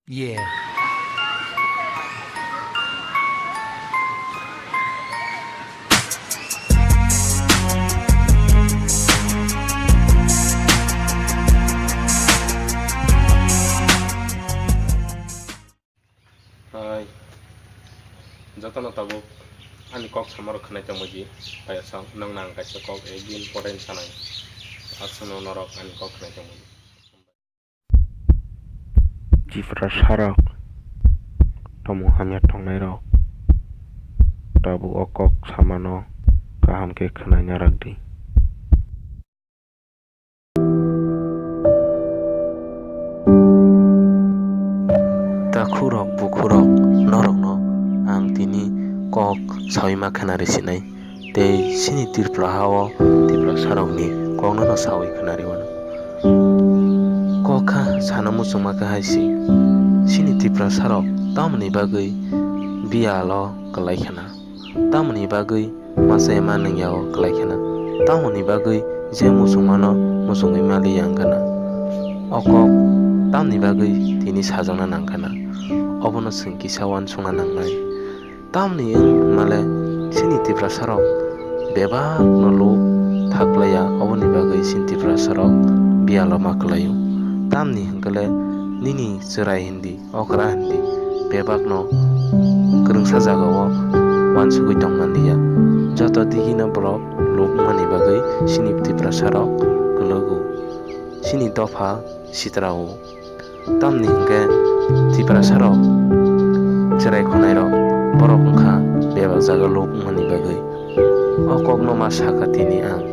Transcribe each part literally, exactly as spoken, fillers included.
Yeah. Hai. Jotono tabuk ani kok samarok khwnai tongmani. Payasang, nwng nang kaisa kok ekdin important sanai. Aswkno norok ani kok khwnai tongmani. Tiprasarok, tomung hamya tongnairok, tabuk o kok samano kaham khe khwnai narakdi. Takhukrok, bukhurok, norokno ang tini kok sawi ma khwnari sinai. Tei chini Tripura ha-o Tiprasarokni kokno no sawi khwnari wano. Kok kha sana muchungma khe hai si, chini Tiprasarok tamoni bagwi biyalo kwlai khna, tamoni bagwi masa ema nungya-o kwlai khna, tamoni bagwi je muchungmano muchungwi maliya wng khna. O kok tamni bagwi tini sajakna nang khna, obono chwng kisa uansukna nangnai. Tamni wng hwnmale chini Tiprasarok bebakno luk thaklaiya, oboni bagwi chini Tiprasarok biyalo ma kwlaio. Tamni hwnkhe le nini chwrai hindi, okra hindi, bebakno kwrwngsa jagao uansugwi tongmanliya. Joto digino borok luk wngmani bagwi chini Tiprasarok kwlwgo, chini dopha sitrao. Tamni hwnkhe Tiprasarok chwrai khwnairok borok wngkha bebak jaga luk wngmani bagwi. O kokno ma sakha tini ang.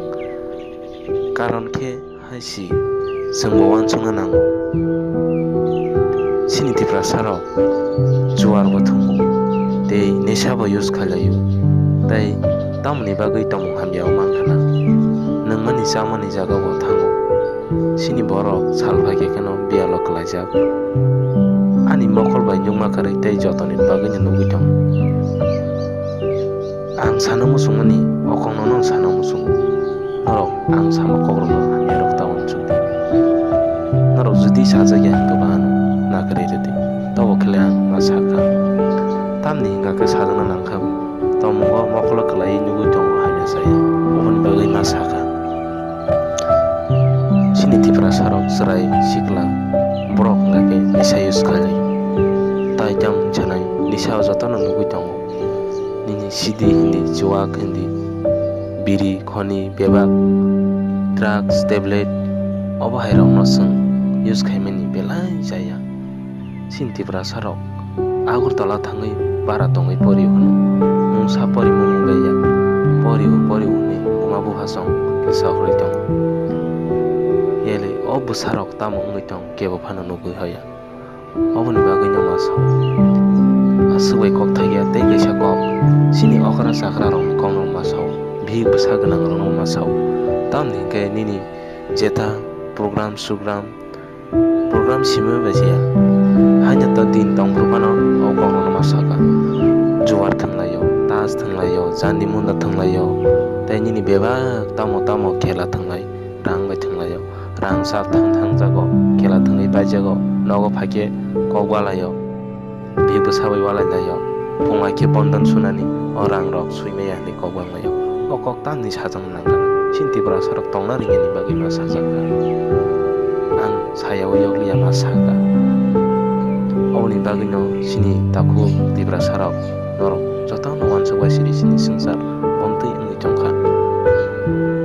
Karon khe hai si, chwngbo uansukna nango. Chini Tiprasarok juarbo thungo tei nesabo use khlailaio, tei tamoni bagwi tongmung hamya wng mankhana. Nungmani chamani jagao thango. Chini borok sal phaikhe kheno biyalo kwlaijak. Ani mokol bai nukma kwrwi tei jotoni bagwino nugwi tongo. Ang sana muchungmani o kokno nwng sana muchungo. Norok ang sama kokrokno hamyarok ta uansukdi. Norok jodi sajakya hwnkhe bo ano nakarwi rwdi. Tobo khle ang ma sakha. Tamni hwnkha khe sajakna nangkha bo. Tomungo mokolo kwlaiwi nugwi tongo hamya saya. Oboni bagwi ma sakha. Chini Tiprasarok chwrai sikla borok hwnkha khe nisa use khlai. Tai tam sanai nisa o jotono nugwi tongo. Nini sidi hindi, chuwak hindi, biri, khoni, bebak, drugs, tablet, obo hairokno chwng use khaimani belai chaya. Chini Tiprasarok Agartala thangwi bara tongwi pori hwno. Mungsa pori mung wngya. Pori o, pori o hwnwi buma buphasong kisa hwnwi tongo. Yeli o bwsarok tamo wngwi tong kebo phano nugwi hoya. Oboni bagwino ma sao. Aswk bai kok thaiya tei kaisa kok. Chini okra chakra rokni kokno ma sao. Bihik bwsa gwnang rokno ma sao. Tamni hwnkhe nini jeta program sugram Program simi bai siya. Haino to din tong phuru phano o kokno ma saka. Juar thwnglaio, tas thwnglaio, jandi munda thwnglaio. Tei nini bebak tamo tamo khela thwnglai, rang bai thwnglaio. Rang sak thang thang jago, khela thwngwi baijago, nogo phaikhe kok walaio. Bebwsa bai walai laio. Phung ai khe bondon sunani o rang rok sui maya hinwi kok bang laio. O kok tamni sajwk nang gana. Chini Tiprasa rok tongna ringya ni bagwi ma sajak kha. Ang saya o yokliya ma saka. Oboni bagwi no chini takhuk Tiprasa rok norok jotono uansuk bai siri chini swngchar bomtwi wngwi tongkha.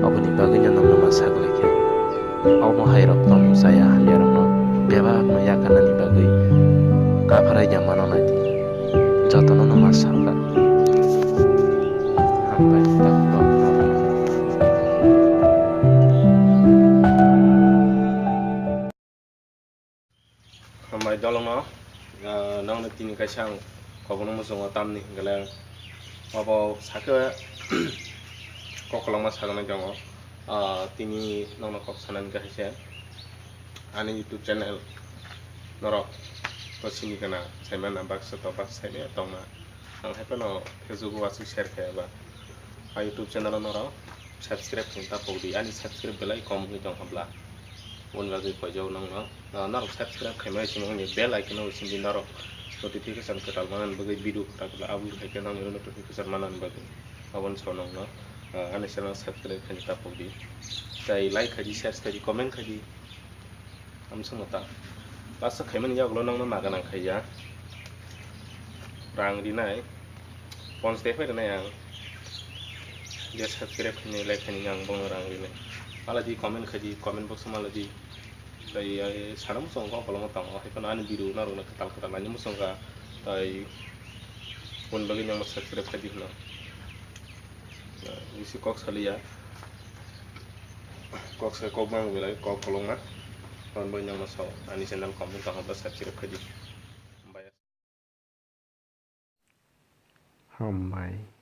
Oboni bagwi no nokno ma sak laikha. Omo hai rok tong chaya hamya rok no bebak no yakarnani bagwi kaphar ai ya mano nai di. Jotono no ma sakha. Hambai takhuk rok no. Hambai dolongno, ah, nokno tini kaisa ang kokno muchungo tamni hwnkhe le obo sakhe kokolokma saknai tongo. Ah, tini nokno kok sanani kaisa ani YouTube channel norok to sini kana saimana baksa to baksa saimaya tongma. Ang hai phano Facebook o aswk share khe ba. A YouTube channel o norok subscribe khe ta pokdi. Ani subscribe belai kom wngwi tong habla. Aboni bagwi koijago nokno, ah, norok subscribe khaimani simi wngni bell icon-o simi norok notification kwtal manani bagwi, video kwtal kwtal upload khaikhe nokni notification manani bagwi. Aboni sawi nokno, ah, ani channel subscribe khaina tapokdi. Tai like khaidi, share khaidi, comment khaidi. Amsongno ta. Last khaimani yagulo nokno maga nang khaiya. Rang rinai. Ponch de phai rinai ang. Je subscribe khaini, like khaini ang bono rang rinai. Maladi comment khaidi, comment box maladi. Tai, ai, sana muchung kok kolom tongo. Hai phano ani video narokno kwtal kwtal ani muchung kha. Tai aboni bagwi nang subscribe khaidi hino. Bisi kok saliya. Kok sai kok bang belai kok kolokma. Aboni bagwi nang sao ani channel kok bang kaham ba subscribe khaidi. Hambai.